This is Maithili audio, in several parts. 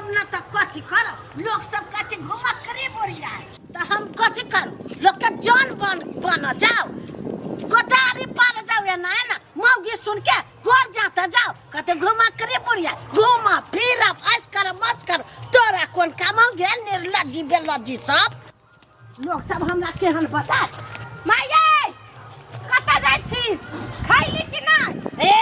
करू ना तऽ कथी करू लोक सब कहै छै घुमक्करी बुढ़िया तऽ हम कथी करू लोक के जान बन बन जाओ गोदारी पार जाओ एना एना मौगी सुन के गोर जाता जाओ कहते घुमक्करी बुढ़िया घूम फिर ऐश कर मौज कर तोरा कोन काम हो गेल निर्लज्जी बेलज्जी सब लोक सब हमरा केहन बता माये कतऽ जाइ छी खैली कि नहि ए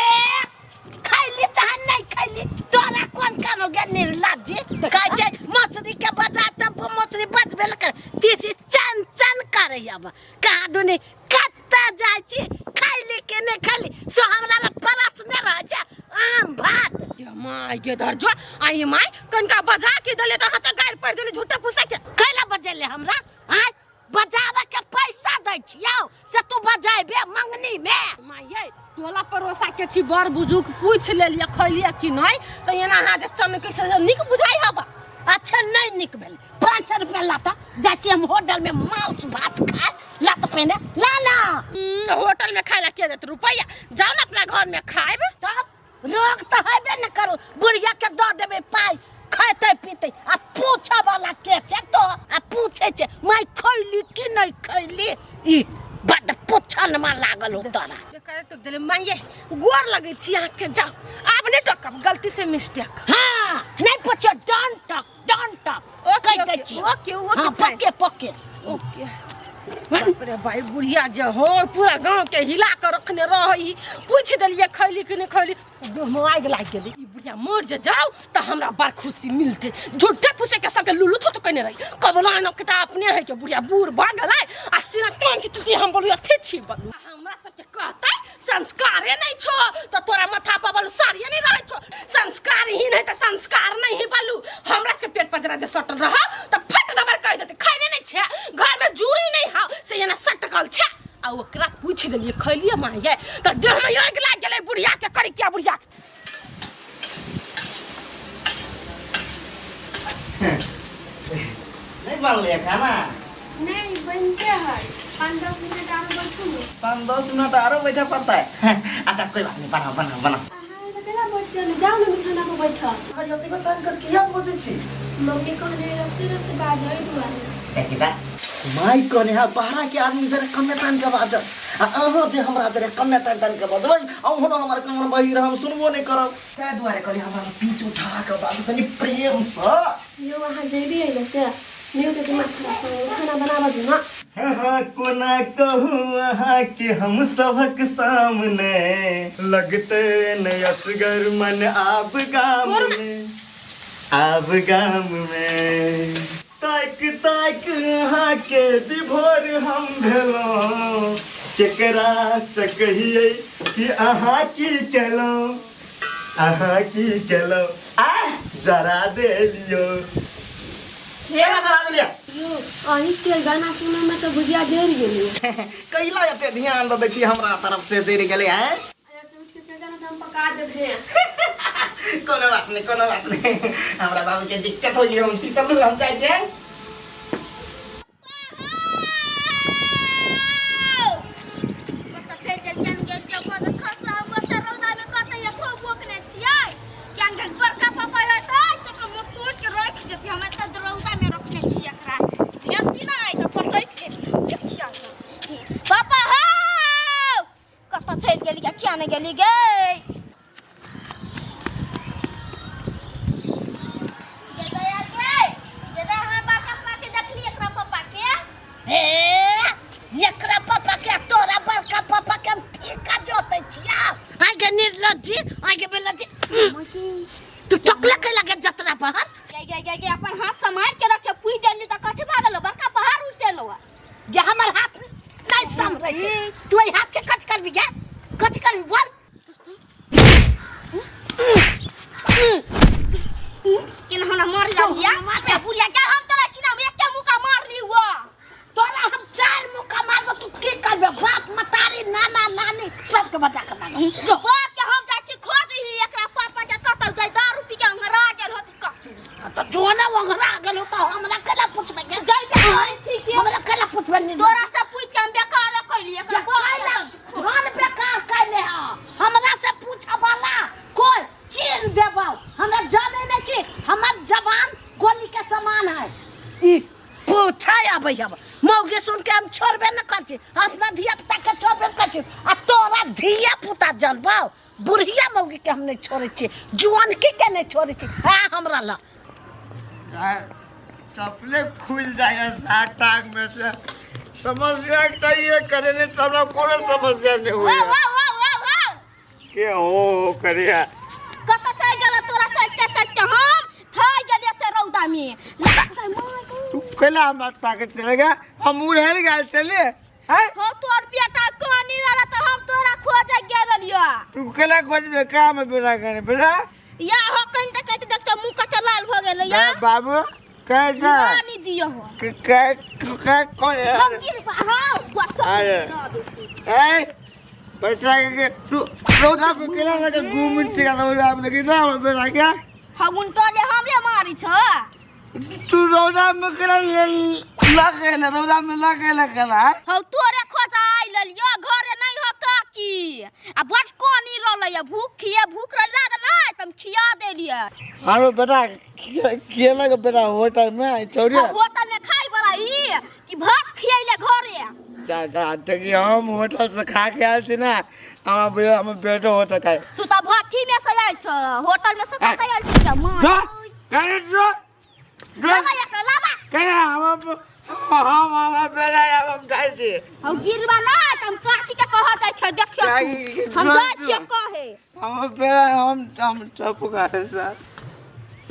खैली चाहे नहीं खैली तोरा कोन काम हो गेल निर्लज्जी कहै छै मछली के बजा तब मछली बचबे न कर तीसी चन चन करे अब कहाँ दुनी कतऽ जाइ छी खैली के नहीं खैली तो हमरा लग परस नहि रहै छै आम भात गे माय गे धर जो आई माय कनका बजा के देले त हाथ गारि पड़ देले झूठा फूसा के कैला बजेले हमरा आय बजावे के पैसा दै छियौ से तू बजेबे मंगनी में माय ये टोला पड़ोसा के छी बड़ बुजुर्ग पूछ लेलिए खैलिए कि नहीं त एना अहाँ जे चमकै से नीक बुझाइ हबा अच्छा नहीं निक भेल 500 रुपया लाता जाइ छी हम होटल में मांस भात खाए लात पहिने ला ना होटल में खाए ला के देत रुपया जाओ ना अपना घर में खाएब तब रोग तऽ हेबे ने करू बुढ़िया के दऽ देबै पाइ खैतै पीतै आ पूछऽ वाला के छै तो आ पूछै छै माय खैली कि नहि खैली ई बड्ड पूछन में लागल हो तोरा करे तो देले माइये गोर लगै छी अहाँके जाओ आब नहि टोकब गलती से मिस्टेक हाँ नहि पूछो don't talk don't talk okay, कहि दै ओके, छियै ओके, ओके, हाँ फाइन। पक्के पक्के ओके बाप रे भाई बुढ़िया जे हो पूरा गांव के हिला के रखने रही पूछ देलिए खैली कि नहीं खैली देह में आगि लागि गेलै ई बुढ़िया मर जे जाओ तऽ हमरा बड़ खुशी मिलतै झूठे फूसे के सबके लुलु थुतु कने रही कबला न के अपने है के बुढ़िया बूढ़ भऽ गेलै आ सीना टांग के चुती हम बोलू अथी छी बलू हमरा सबके कहतै संस्कारे नहीं छो तो तोरा माथा पर बलू साड़िए नहीं रहै छो संस्कार ही नहीं तऽ संस्कार नहीं ही बलू हमरा सबके पेट पर जरा जे सटल रह तऽ फट दबर कहि देतै खैने नहीं छे घर में जूरी नहीं हा से एना सटकल छे आ ओकरा पूछि देलिए खैलिए माये तऽ देह में आगि लागि गेलै बुढ़िया के करी क्या बुढ़िया के। नहीं बनले खाना नहीं बनते है 5-10 मिनट आरो बैठू ने। 5-10 मिनट आरो बैठे पड़ता है। अच्छा, कोई बात नहीं, बनाओ बनाओ बनाओ। अहाँ एतऽ केना बैठ गेल? जाउ ने बिछौना पर बैठब। अरे, ओतेक तान कर किया बजै छी? मम्मी कहने रसे रसे बाजै दुआरे। देखी बा माय कहने हा बाहरा के आदमी जरा कमे तान के बाजत आ अहाँ जे हमरा जरा कमे तान तान के बजबै अहुनो हमर कान बहिर, हम सुनबो नहि करब। ताहि दुआरे कहली हमरा पीछ उठा के बाजू तनी प्रेम से। यौ, अहाँ जेबी अइले से नहि होतै दिमाग खराब करब, खाना बनाबऽ दियौ ने। हाँ, कोना कहूँ अहाँके हम सभक सामने लगते न असगर मन आब गाम में, आब गाम में ताक ताक अहाँके विभोर हम भेलहुँ। केकरा से कहियै कि अहाँ की केलहुँ, अहाँ की केलहुँ? आ जरा देलियौ, केना जरा देलियौ? यौ, अहीं के गाना सुनऽ में तऽ भुजिया जरि गेलियै। कैला एते ध्यान दऽ दै छी हमरा तरफ से जरि गेलै हैं? एतऽ से उठि के चलि जाना तऽ हम पका देबै। कोनो बात नहीं, कोनो बात नहीं। हमरा बाबू के दिक्कत होई, हम सीतल हम जाइ छै। कतऽ चलि गेल, केन गेल के ओकर खसा बता रौदा में कतऽ एको बोकने छियै। केन गेल? बड़का पापा रहतै तऽ ओकर मसोड़ के राखि जेतै। हम एतऽ रौदा में रखने छी, एकरा भेटती ना तऽ पटकि देती। देखिया तऽ पापा हौ, कतऽ चलि गेली? किया नहि गेली गे? गे दया गे, दादा, हमर बड़का पापा के देखली, एकरा पापा के? ए, एकरा पापा के, तोरा बड़का पापा के हम ठीका जोतै छियै। आगे निर्लज्जी, आगे बेलज्जी, तू टकले के लगे जतरा पर। गे गे गे गे, अपन हाथ सम्हार के रखे। पुई देली तऽ कथी भऽ गेलो? बड़का पहाड़ उठेलो। जे हमर हाथ नहीं सम्हरै छै, तू एहि हाथ के कट करबी गे? कथी करबी, बोल। केना हमरा मार लिया ए बुढ़िया के? हम तोरा छिना में एके मुका मार ली हुआ। तोरा हम चार मुक्का मारबो, तू की करबे? बाप मतारी नाना नानी सबके बजा के मारबो जो। बाप के हम जाइ छी खोज ही एकरा पापा के, कतौ जाइ दारू पी के अंगरा गेल होती कतौ। तो जो ना ओंघरा गेल तो हमरा केला पूछबे गे? जइबे करै छी कि हमरा केला पूछबे नहीं? तोरा से पूछ के हम बेकार कैली एकरा बाप के। कैला धन बेकार कैले ह? हमरा से पूछे वाला कोई चीर देबो, हमरा जाने नहीं छी, हमर जबान कहियब मौगी सुन के हम छोड़बे न करै छी अपना धिया पुता के छोड़बे न करै छी आ तोरा धिया पुता जानबौ बुढ़िया मौगी के हम नहीं छोड़ै छी जुआनकी के नहीं छोड़ै छी आ हमरा ल चप्पले खुल जाए सात टांग में से। समस्या एकटा ये करे नहीं तो हमरा कोनो समस्या नहीं हुई। वाह वाह वाह वाह वाह। के हो करिया कत चल गेल तोरा तक तक हम थई गेलियै ते रौदा में लगता माय। तू कैला हमरा ताकत चलेगा हम उड़ेर गेल चले हैं। हो तोर बेटा कहानी रहला त हम तोरा खोजे गेल रहलियो। तू कैला खोजबे काम बेटा करे बेटा या हो कहीं तक कहते देखते मुंह कच्चा लाल भ गेल या बाबू कह जा पानी दियो हो के के के कौन है? हम गिर पा हां बच्चा। अरे ए बच्चा के तू रौदा पे केला लगे घूम के रौदा में लगी ना बेटा क्या हम उनका ले हमरे मारी छ। तू रौदा में केला लगे ना रौदा में लगे लगे हौ तोरे खोज आइ लेलियो घरे नहीं हो काकी आ बड कोनी रहलै या भूख खिए भूख रह लागल नहीं त हम खिया देलियै। अरे बेटा के लगे बेटा होटल में चौरी होटल में खाई बला ई कि भात खियैले घरे। चाचा कि हम होटल से खा के आयल छी ना हम बेटो होटल खाए। तू त भट्ठी में से आयल छ होटल में से कतऽ आयल छी मां जा करे जो लाबा एकरा लाबा करे हम बेटा हम जाइ छी। हम गिरबा ना त हम काकी के कह जाइ छ देखियो तू। हम जाइ छियै कहे हम बेटा हम चुप करे सर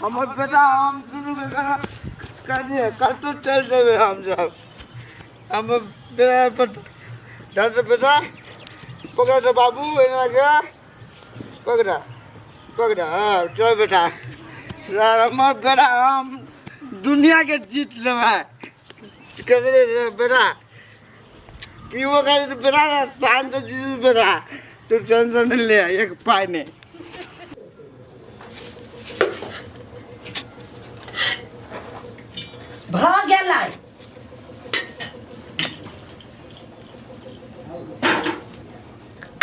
हम बेटा हम शुरू के कर कर दिए कल तो चल देबे हम सब हम बेटा दर्द बेटा पकड़ दे बाबू एना के पकड़ा पकड़ा। हाँ चल बेटा सर हमर बेटा हम दुनिया के जीत लेबै कह बेटा पीबो कर बेटा शान से जीत बेटा तू टेंशन नहीं ले एक पाई नहीं। भऽ गेलै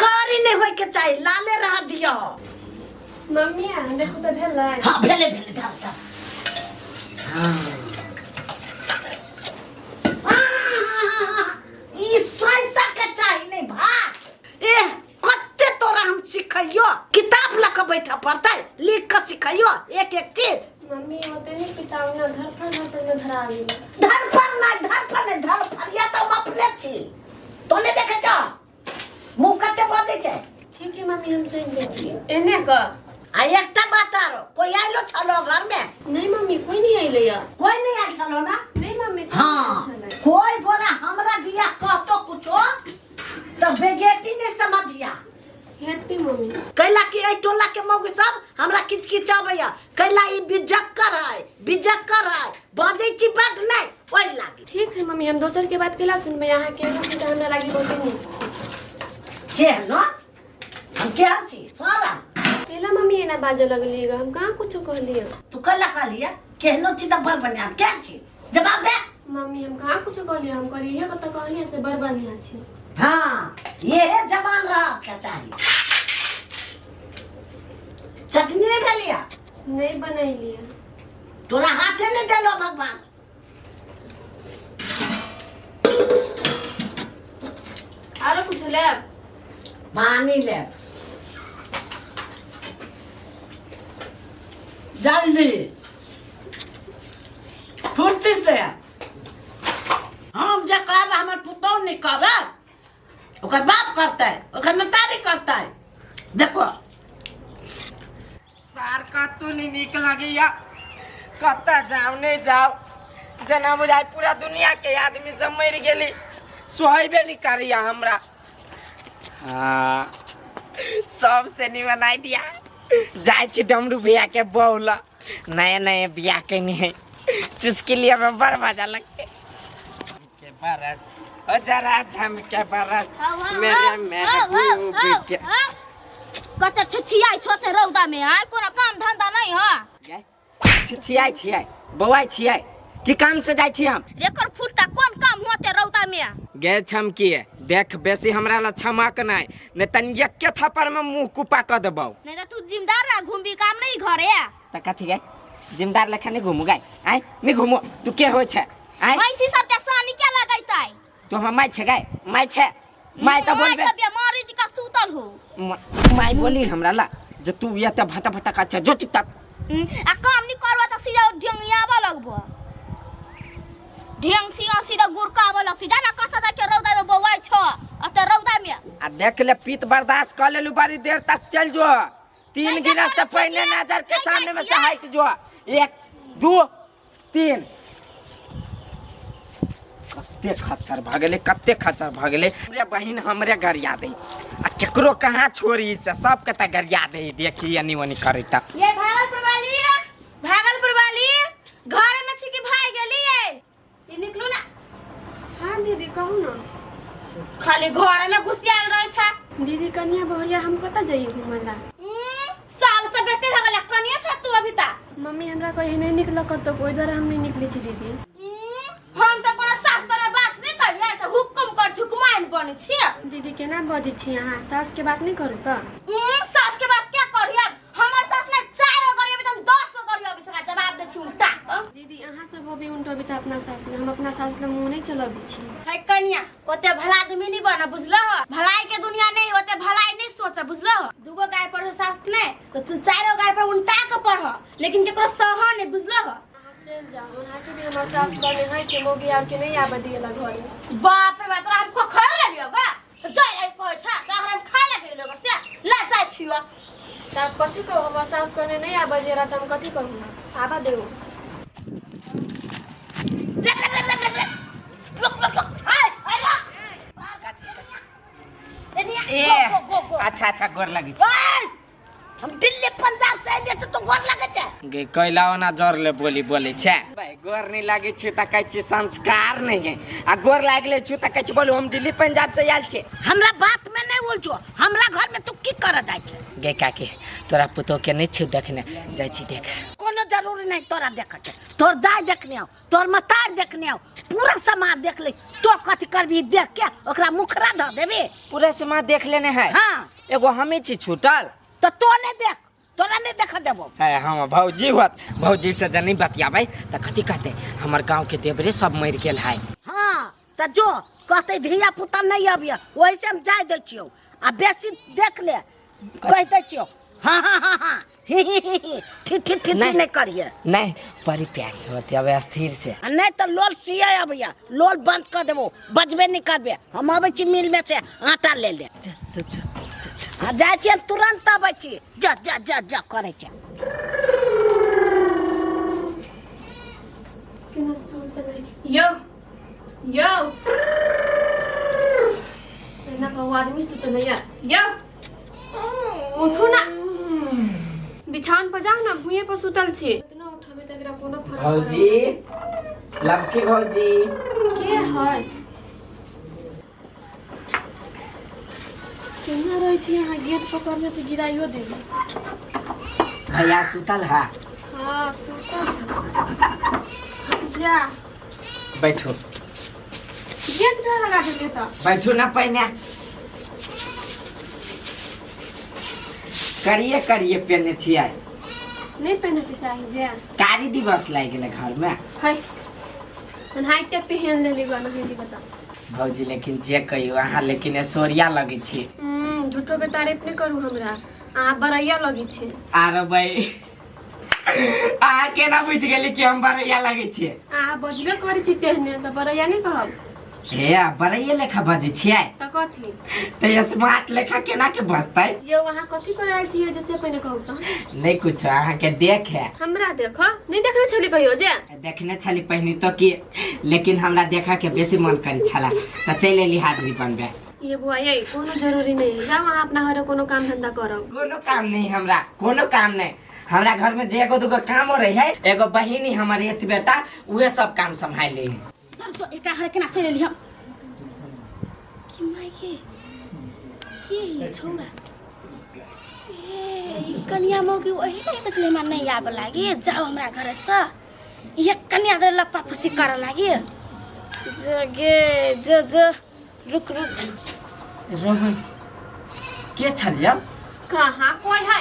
कारी नहीं होय के चाही लाले रह दियो। मम्मी देखो त भेलै। हां भेलै भेलै धर धर। ई सैता के चाही नहीं भात। ए कते तोरा हम सिखैयो किताब ल के बैठे पड़तै लिख के सिखैयो एक एक चीज। मम्मी ओते नहीं पिताऊ ना घर पर न धरा गेल। धर पर नहीं धर पर नहीं धर पर या तो हम अपने छी तो नहीं देखे जा मुंह कते बजै छै। ठीक है मम्मी हम सही दै छी एने क आ एकटा बात आरो कोई आइलो छलो घर में? नहीं मम्मी कोई नहीं आइले या। कोई नहीं आइल छलो ना? नहीं मम्मी। हाँ कोई गोरा हमरा दिया कहतो कुछो तो बेगेटी नहीं समझिया। हेती मम्मी कैला कि एहि टोला के मौगी सब हमरा किचकिचाबैया कैला ई बिजक्कर है बिजक्कर है बजै छी बड नहीं ओहि लागी। ठीक है मम्मी हम दोसर के बात केला सुनबै अहाँ के सुनते हमरा लागी बहुते नीक। के न हम केहन छी सारा केला मम्मी एना बाजऽ लगलियै हम कहाँ कुछो कहलियै। तू कैला कहलियै केहनो छी तऽ बड़ बढ़िआँ केहन छी जवाब दे। मम्मी हम कहाँ कुछो कहलियै हम कहलियै इहे कतऽ कहलियै से बड़ बढ़िआँ छी। हाँ ये जवान रह के चाही। चटनी नहीं भेलिया? नहीं बनैलियै। तोरा हाथे नहीं देलो भगवान। आरो कुछ लेब? पानी लेब जल्दी फुर्ती से। हम जे कहब हमर पुतोह नहीं करत ओकर बाप करतै ओकर महतारी करतै। देखो सार कतौ नहीं नीक लगैया कतऽ जाउ नहीं जाउ जेना बुझाइ पूरा दुनिया के आदमी सब मरि गेली सोहेबे नहीं करैया हमरा। हाँ सबसे निमन आइडिया जाइ छी डमरू भैया के बहू लग नया नया बियाह केने है चुस्की लिया में बड़ मजा लगते के बरस ओ जरा झम के बरस मेरे मेरे के कते छिछियाइ छो ते रौदा में आइ कोनो काम धंधा नहीं ह। छिछियाइ छियै बौआइ छियै की काम से जाइ छी हम? एकर फुट्टा कोन काम होते रौदा में? गे छमकी देख बेसी हमरा ला छमक नहीं ने तन एके थप्पड़ में मुंह कुपा क देबौ। नहीं त तू जिम्मेदार रह घुमबी काम नहीं घरे। त कथी गे जिम्मेदार लेखा नहीं घुमू गाय आय नहीं घुमू तू के होय छै आय? भैंसी सब के सानी बोलतै। तो हम माय छै गाय माय छै माय तऽ बोलबे। के बीमारी जी का सुतल हो। माय बोली हमरा ला जे तू एते भटा भटा का छै जो चुपचाप। आ काम नहीं करबो तऽ सीधा ढेंगियाबऽ लगबो, ढेंग सीधा सीधा गुड़काबऽ लगती। जाना कतऽ जाके रौदा में बौआइ छ अते रौदा में। आ देख ले पीत बर्दाश्त कर लेलू बड़ी देर तक चल जो 3 नहीं गिनत से करै पहले छियै, नजर के नहीं सामने में करै से हट जो 1 2 3। कते खच्चर भऽ गेलै, कते खच्चर भऽ गेलै। हमरे बहिन हमरे गरिया दे आ केकरो कहाँ छोड़ी से सबके तऽ गरिया दे। देखी एनी ओनी करै तऽ। ये भागलपुर वाली, भागलपुर वाली घर में छी कि भाग गेली ये? ये निकलू ना। हाँ दीदी कहू ना। खाली घर में घुसियाल रहे छे। दीदी कनिया बहुरिया हम कतऽ जाइए घूमऽ ला? साल से बेसी भऽ गेलै कनिया था तू अभी तक। मम्मी हमरा कहीं नहीं निकल कतौ, ओहि दुआरे हम नहीं निकलै छी दीदी। हम सब कोनो सास तोरा बास नहीं करिया से हुकुम कर झुकमान बनै छियै। दीदी केना बजै छी अहाँ, सास के बात नहीं करू तऽ? सास के बात क्या करिया, हमर सास ने 4 गो गरियाबे तऽ हम 10 गो गरियाबे छका जवाब दै छी उल्टा। दीदी अहाँ सब होबी उल्टोबी तऽ अपना सास ले, हम अपना सास ले मुँह नहीं चलबी छी। है कनिया ओते भला आदमी नहीं बना बुझलह, भलाई के दुनिया नहीं ओते भलाई नहीं सोच बुझलह। 2 गो गाय पढ़ो सास ने तो तू 4 गो गाय पर उल्टा के पढ़, लेकिन केकरो सह नहीं बुझलह। चल जाओ ओनाके भी हमर सास कहने है कि मौगी आर के नहीं आबऽ दिएला घर। बाप रे बाप तोरा हम को खा लेलियो गा तो जाय आई कहै छ तोरा हम खा लेलियो गा से ला जाय छियो। तब कथी कहू, हमर सास कहने नहीं आबऽ दिएला तऽ हम कथी कहू, आबऽ देऊ। देख देख देख देख देख रुक रुक रुक हाय हाय रुक। एनिया ए गो गो गो। अच्छा अच्छा गोर लगै छै। ओए, हम दिल्ली पंजाब से अयलियै तऽ तू गोर लगै छै? गे कैला ओना जर ले बोली बोले छै भाई, गोर नहीं लागे छै तऽ कहै छै संस्कार नहीं है, आ गोर लागले छै तऽ कहै छै बोलू हम दिल्ली पंजाब से आयल छी। हमरा बात में नहीं उलझो, हमरा घर में तू की करऽ जाइ छै? गे काकी तोरा पुतोह के नहीं छौ देखने, जाइ छी देख। कोनो जरूरी नहीं तोरा देखऽ के, तोर दाय देखने आउ, तोर मतार देखने आउ, पूरा समाज देख ले, तो कथी करबी देख के ओकरा मुखरा धऽ देबी। पूरा समाज देख लेने है? हाँ। एगो हमें छी छूटल। तो तो नहीं देख, तोरा नहीं देख देबो। है हम भौजी होत, भौजी से जनी बतियाबै तऽ कथी कहते हमर गांव के देवरे सब मरि गेल है। हाँ तऽ जो कहते धिया पुता नहीं अबिय वही से हम जाय दै छियौ, आ बेसी देख ले कहि दै छियौ। हाँ हाँ हाँ हाँ ही ही ही ही ठीक ठीक ठीक नहीं करिए। नहीं बड़ी प्यार से बतियाबै स्थिर से। आ नहीं तऽ लोल सिए अबैया, लोल बंद कर देबो, बजबे नहीं करबे। हम अबै छी मिल में से आटा ले ले। जा, जा, जा, जा, जा। आ जाइ छी हम तुरंत अबै छी, जा जा जा जा करै छै। केना सुतलै यौ यौ, एना कहू आदमी सुतलै या यौ उठू ना, बिछान पर जाउ ना, भुइए पर सुतल छी। इतना उठबे त एकरा कोनो फरक भौजी लमकी भौजी के है? केना रहै छी अहाँ, गेट पकड़ने से गिराइयो देली। भैया सुतल है? हाँ सुतल है। जा बैठू। गेट कहाँ लगा देलियै तऽ? बैठू ना पहिने। करिए करिए पेने छियै। नहीं पहने के चाही जे। कारी दिवस लागि गेलै घर में। है ओनाहिते पहन लेली गो नहेली बता। भौजी लेकिन जे कहियो अहाँ लेकिन ऐश्वर्या लगै छी। झूठो के तारीफ नहीं करू हमरा, अहाँ बड़ैया लगै छी। आरो भाई अहाँ केना बुझि गेली कि हम बड़ैया लगै छियै? अहाँ बजबे करै छी तेहने तऽ बड़ैया नहीं कहब। हे बड़ैया लेखा बजै छियै तऽ कथी? तऽ स्मार्ट लेखा केना के बजतै? यौ अहाँ कथी करै आयल छियै जे से पहिने कहू तऽ। नहीं कुछ अहाँ के देखे। हमरा देख नहीं देखने छली कहियो जे? देखने छली पहिने तो कि, लेकिन हमरा देखा के बेसी मन करै छला तऽ चलि एली हाजरी बनबे। ये बुआ ये कोनो जरूरी नहीं है, जाओ अहाँ अपना घरे कोनो काम धंधा करब। कोनो काम नहीं हमरा, कोनो काम नहीं हमरा। घर में जे एगो दूगो काम हो रही है, एगो बहिनी हमर एक बेटा उहे सब काम संभाल ले। दरसो एकरा घरे केना चलि एली हम? की माय के के ई छौड़ा? ए ई कनिया मौगी ओही ने कसले हमरा नहीं आबऽ लागी, जाओ हमरा घरे से। ये कनिया दर लप्पा फुसी करऽ लागी। जगे जो जो रुक रुक। रोहन के छलिया? कहाँ कोई है?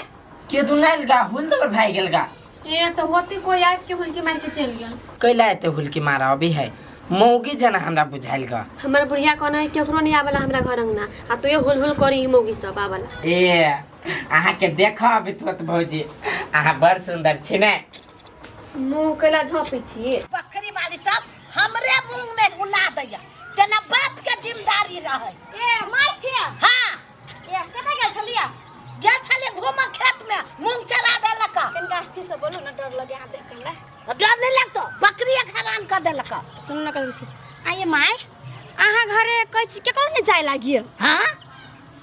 के दुनाइल गा हुल दबर भाई गेल गा। ए तो होती कोई आबि के हुलकी मार के चलि गेल। कैला एते हुलकी मारा अभी है? मौगी जना हमरा बुझाइल ग। हमर बुढ़िया कहना है केकरो नहीं आवेला हमरा घर अंगना आ तो ये हुल हुल करी ही मौगी सब आवेला। ए अहाँ के देखो अभी तुरंत भौजी, अहाँ बड़ सुंदर छी ने। मुंह कैला झोपै छी। बकरी वाली सब हमरे मुंह में गुला दैया, तेना बाप के जिम्मेदारी रहे। ए my छिया। हां ए कतऽ गेल छलिया? गेल छलियै घूमऽ खेत में, मूंग चरा देलक। कनिका स्थिर से बोलू ना, डर लगे अहाँ देख के हमरा। डर नहीं लगतो, बकरी हरान कर देलक। सुनू ना कहै छी, आइए my अहाँ घरे कहै छी केकरो नहि जाय लागिए। हां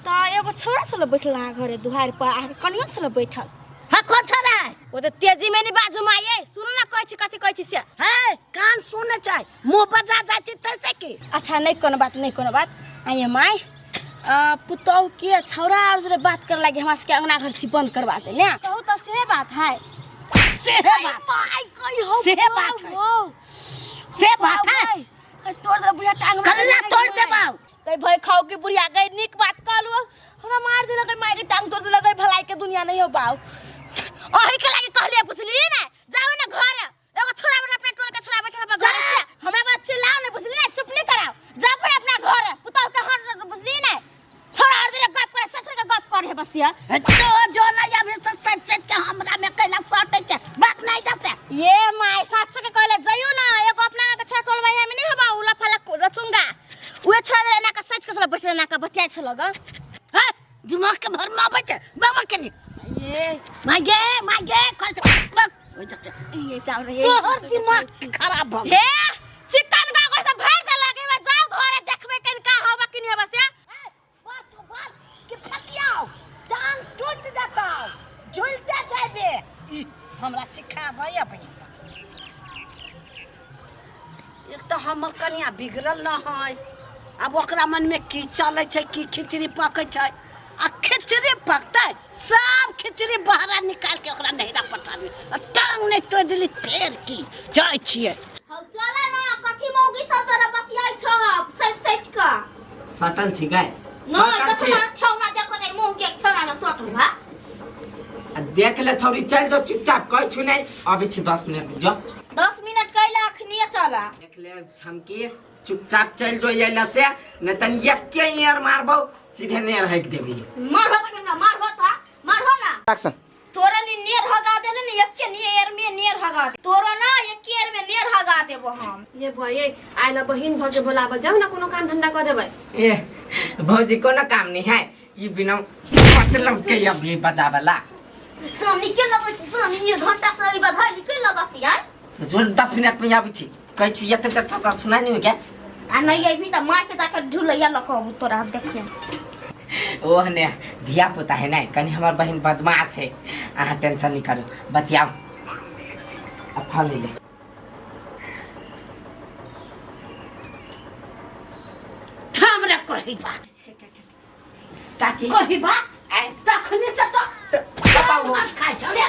तऽ एगो छौड़ा छलो बैठल अहाँ घरे दुहार पर, अहाँके कनियो छलो बैठल। हां कौन छौड़ा है? ओ तऽ तेजी में नहीं बाजू माय, ए सुनू ना कहै छी कथी कहै छी से। है कान सुने चाहे मुंह बजा जाय छी तैसे की। अच्छा नहीं कोनो बात, नहीं कोनो बात। आइए my पुतहु के छौड़ा आर जरे बात कर लागे हमरा सबके अंगना घर छी बंद करवा दे ने। कहू तऽ सेहे बात है। सेहे बात my कहि हो, सेहे बात है। से बात है। कहि तोड़ दे बुढ़िया टांग कल्ला तोड़ देबाउ। कहि भई खाओ की बुढ़िया गई नीक बात कहलु, हमरा मार देलक माय के टांग तोड़ देलक, भलाई के दुनिया नहीं हो बाउ। अही के लागे कहलिए बुझलिए ने, जाओ ने घर, एगो छोरा बैठल अपना टोल के छोरा बैठल घर से हमरा बात चिल्लाओ ने बुझलिए ने, चुप नहीं कराओ, जाओ पर अपना घर पुतहु के हट बुझलिए ने, छोरा और देले गप करे ससुर के गप करे बस ये। तो जो ना अभी से सट सट के हमरा में कैला सटे छै बात नहीं जाचे। ये my सासु के कहले जइयो ना, एगो अपना के छोरा टोल में नहीं हबा उला फला रचुंगा उहे छोरा देले ना के सट के छल बैठल ना के बतिया छल ग। हां दिमाग के भर में आबै छै बाबा के नी। ये my गे my गे कह बक ओइ जाचे। ये जाओ रे, तोहर दिमाग खराब भ हे चिकन गा कोइ से भर दे लगे बा, जाओ घरे देखबे कनका हवा कि नहीं हवा से। बात तो बात कि फकियाओ टांग टूट जाताओ झुलते जाबे। ई हमरा सिखाबै अबै। एक तो हमर कनिया बिगड़ल न है, अब ओकरा मन में की चलै छै, की खिचड़ी पकै छै, आ खिचड़ी पकतै सब खिचड़ी बहरा निकाल के ओकरा नहिरा पटाबी आ टांग नहीं तोड़ देली फेर की जाइ छियै। हौ चला ना कथी मौगी सब जरा बतियाइ छ सट सट का सटल छी गाय न सटल छी। देखो ना छौना देखो नै मौगी के छौना न सटल हा। आ देख ले छौरी चल जो चुपचाप कहै छु नै अबै छी 10 मिनट जो। 10 मिनट कैला अखनी चला। देख ले छमकी चुपचाप चल जो अइला से न तन एके ईयर मारबौ सीधे नेर हक देबी। मारबो त केना मारबो त मारबो ना। एक्शन। तोरा नी नेर हगा देने ने एके नेर में नेर हगा दे, तोरा ना एके नेर में नेर हगा देबो हम। ये भई आइला बहिन भ के बोलाब जाऊ ना कोनो काम धंधा क देबै। ए भौजी कोनो काम नहीं है ई बिना मतलब के अभी बजावला। सोनी के लगै छी सोनी ये घंटा से ई बधाई के लगत यार। तो जो 10 मिनट में आबै छी कहै छी एते देर छका सुनाइ नहीं क्या? आ नहीं अइबी त माय के जाकर झुलैया लखब तोरा देखियो। ओह ने धिया पुता है ना कनी हमर बहिन बदमाश है, अहाँ टेंशन नहीं करू बतियाओ। अब फल ले ले। थाम रे कहिबा काकी कहिबा तखनी से तो भात खाइ चले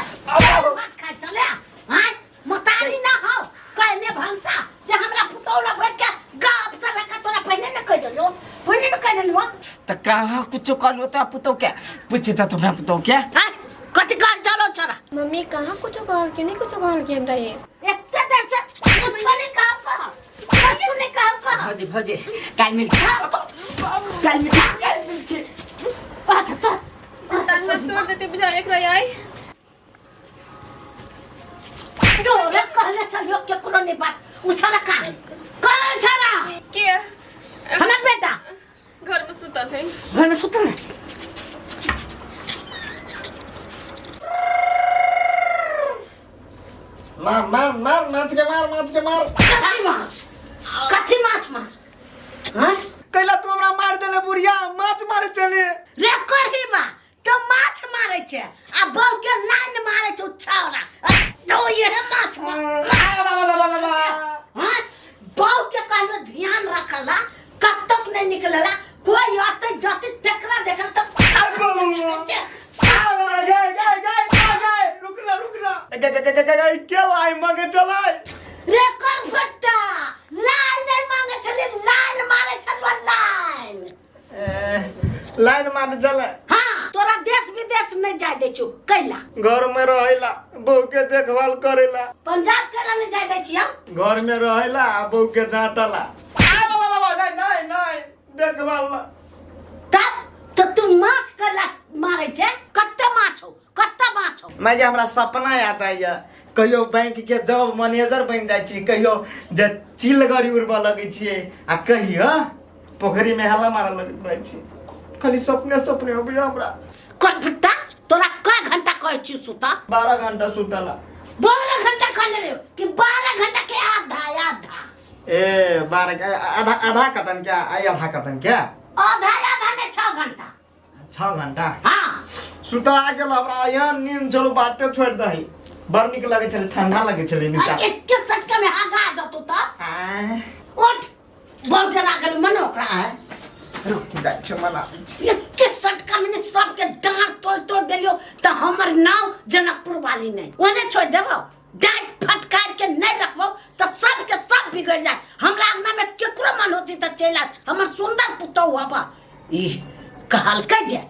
भात खाइ चले। हां मतारी ना हो कहने भंसा से हमरा पुतौला बैठ के गप से रखा तोरा पहिने न कह देलियो, पहिने न कह देलियो। त कहाँ कुछो कहलो त पुतौ के पूछे त तुमरा पुतौ के। हां कथि कह चलो छोरा। मम्मी कहाँ कुछो कहल के नहीं कुछो कहल के हमरा ये एते देर से कुछो नहीं कहल कह, कुछो नहीं कहल कह। भौजी भौजी काल मिल काल मिल काल मिल छी बात तो टांग तोड़ देते बुझा एक रही आई। तोरे कहले चलियो केकरो नहीं बात उछाला का है कौन छाला के हमर बेटा घर में सुतल है। घर में सुतल है। मार मार मार माछ के मार माछ के मार। कथी मार कथी माछ मार? हां कैला तू हमरा मार देले बुढ़िया माछ मारे चले रे करही बा तो माछ मारे छे आ बहु के लाइन मारे छौ छौरा तो ये माछ मार। हां बहु के कहलो ध्यान रखला कतक नहीं निकलला कोई आते जाते देखला देखला तो गए गए गए गए रुकना रुकना गए गए गए गए के लाई मांगे चलाय रे कर फट्टा लाइन नहीं मांगे छले लाइन मारे छलवा लाइन लाइन मारे चले। हां तोरा देश विदेश नहीं जाय दै छियौ कैला? घर में रहेला, बहू के देखभाल करेला। पंजाब कैला नहीं जाय दै छियौ? घर में रहेला आ बहू के जातला। आ बाबा बाबा नहीं नहीं नहीं देखभाल ला। तब तो तू माछ कैला मारै छै? कते माछ हो, कते माछ हो? मैं जे हमरा सपना याद आइया, कहियो बैंक के जॉब मैनेजर बनि जाइ छी, कहियो जे चिल गड़ी उड़बऽ लगै छियै, आ कहियो पोखरी में हेला मारऽ लगैत रहै छी। खाली सपने सपने अबैया हमरा। करफुट्टा, तोरा कय घंटा कहै छी सुता? 12 घंटा सुतला। 12 घंटा कहने रहियो कि 12 घंटा के आधा आधा? ए 12 के आधा आधा कतन क्या? आई आधा कतन क्या? आधा आधा ने 6 घंटा। 6 घंटा? हाँ। सुता आ गेल हमरा, यहाँ नींद चलू बाते छोड़ दही। बड़ नीक लगै छलै, ठंडा लगै छलै नीचा। एक सटका में आगा आ जतौ त। आय। उठ, बहुत जना गेल मन ओकरा। आय। रुक जाइ छै मना। एके सटका में ने सबके डाँड़ तोड़ तोड़ देलियो त हमर नाव जनकपुर वाली नहीं। ओने छोड़ देबो, डाँट फटकार के नहीं रखबो त सबके सब बिगड़ जाए। हमरा अंगना में केकरो मन होती त चलि आयत, हमर सुंदर पुतहु आबा। ई कहलकै जे